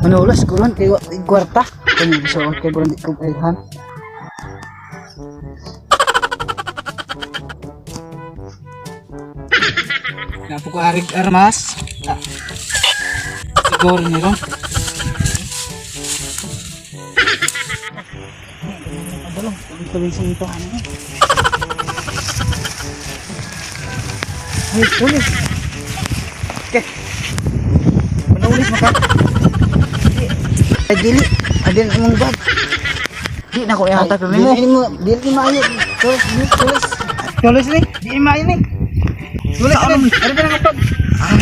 Manulas ko ron kay wa kwarta. Kani so kay buran di ko kaihan. Napo ko arig armas. Ah. Siguro ni ron. Padulong, tuloy sa ito ano. Ay, tuloy. Okay. Manulis mo ka. Ay, dili. Adin imong bag. Di na ko ihatag nimo. Dili mo, dili ni maayo. Tulis, ni tulis. Tulis ni. Di ni maayo ni. Tulis ni. Ano ba nang pag? Ah.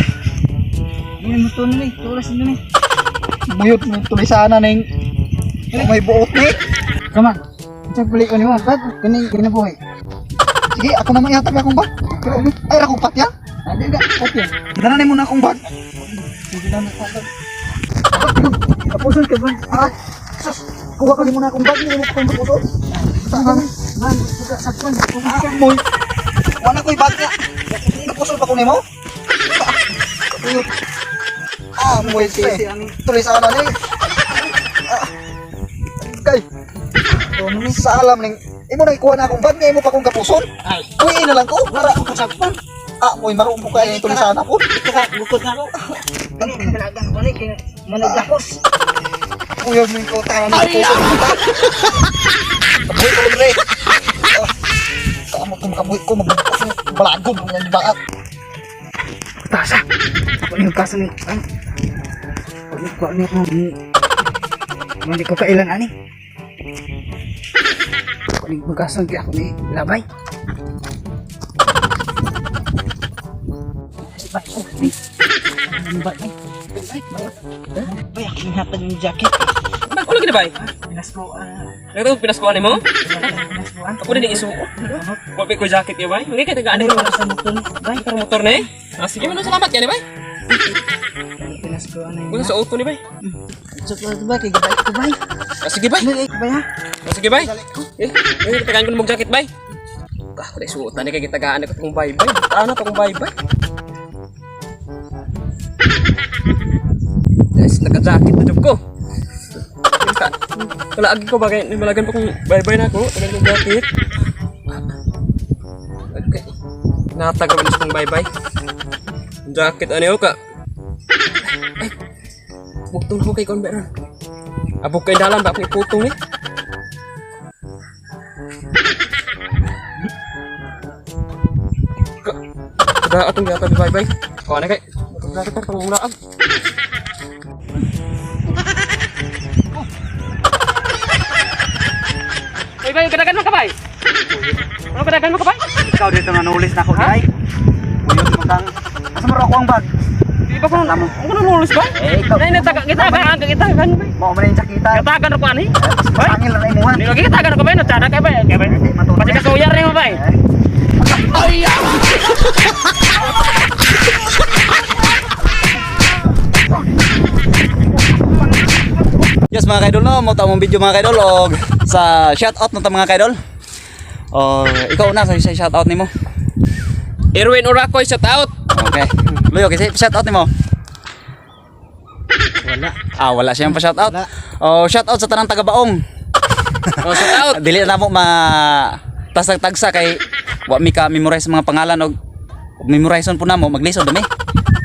Dili mo to ni, tulis ni ni. Buyot mo tuloy sana ning may buot ni. Come on. Unsa puli ko nimo bag? Kani kinabuhi. Sige, ako naman ihatag akong bag. Pero ay ra kong patya. Adi ga, kopya. Dala nimo na akong bag. Sige lang na bag. Kapuson ka ba? Ah, sus, kuha ka nimo na akong bag, nimo ko kong buot. Man, man, suga sakpan. Ah, moy. Wala ko'y bag niya. Napusol pa ko nimo. Buyot. Ah, moy Sisi ani. Tuloy sana ni. Ah. Kay. Sa alam ning imo na ikuha na akong bag niya imo pa kong kapuson. Ay. Uy, na lang ko. Wala ko sakpan. Ah, moy maruong ko kay tuloy sana ko. Kaka bukod na ako. Kani kalagang ko ni kay managdakos. Kuya mo yung kautahan ng puso ko. Kabuhi ko rin eh. Kaamot ko makabuhi ko. Magbukas ng balagog ng baat. Tasa. Ako ni kaso ni. Ay. Ako ko ni mo. Hindi ko kailan ani. Ako ni magasan kay ako ni labay. Bay, oh, ay. Ano ba ni? Ay, bay, ako ni hatag ng jacket. Bago lagi na bay? Pinasko, ah, Nagtago pinaskuhan nimo? pinaskuan. Ako din ang isuo. Wa ko jacket niya bay. Mga kay tagaan Ano ko sa motor ni? Bay, pero motor ni. Ah, sige man salamat yan bay. pinaskuan na Kuno sa auto ni bay. Sa ba kay gabay ko bay. Ah, sige bay. Ano bay ha? Ah, sige bay. Eh, eh tagaan ko ng jacket bay. Ah, ko isuot na ni kay gitagaan ko tong bay bay. Ano tong bay bay. Yes, naka-jacket na jud ko. Wala agi ko bagay, nimalagan pa kong bye-bye na ako. Tagal kong jacket. Okay. Natag ko kong bye-bye. Jacket ano ka? Ay, bugtong ko kay kon meron. Abog kay dalan ba akong iputong ni? Ka, kada atong yata bye-bye. Kuha na kay. Jacket pa pang ulaag. Bay, bay, kadagan mo ka bay. Ano kadagan mo ka bay? Ikaw dito nga nulis na ako, day. Buyot mo kang... Asa mo ako ang bag? Di ba ko nang ako nang nulis ba? Eh, ikaw. Nay, nataga kita ka kita kan bay. Mao man yung sakita. Katagan ko ani. Pangil na imuha. Ni lagi katagan ko bay, natsada kay bay. Kay bay. Matuto. Pati kasuyar ni mo bay. Yes mga kaidol no, mo mong video mga kaidol og sa shout out na ta mga kaidol. Oh, ikaw na sa shout out nimo. Erwin Oracoy shout out. Okay. Luyo kasi shout out nimo. Wala. Ah, wala siyang pa shout out. Oh, shout out sa tanang taga-baong. Oh, shout out. Dili na mo ma tasag-tagsa kay wa mi ka memorize mga pangalan og memorizon po namo maglisod dami.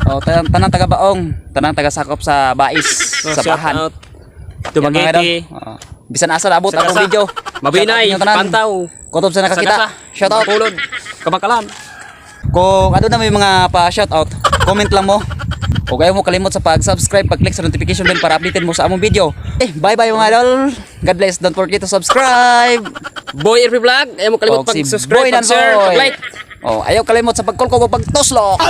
Oh, tanang taga-baong, tanang taga-sakop sa Bais, Oh, sa shout Bahan. out. Yan, mga Dumaguete. idol. Oo. Bisan asa abot Sagasa. akong video. Mabinay, Shout out inyo tanan. Pantaw. Kutob sa nakakita. Sagasa. Shout out. Pulod. Kabakalan. Kung ano na may mga pa shout out, comment lang mo. O kayo mo kalimot sa pag-subscribe, pag-click sa notification bell para updated mo sa among video. Eh, bye-bye mga idol. God bless. Don't forget to subscribe. Boy Irvi Vlog, ayaw mo kalimot Og si pag-subscribe, Boy pag-share, Danboy. pag-like. Oh, ayaw kalimot sa pag-call ko pag-toslok.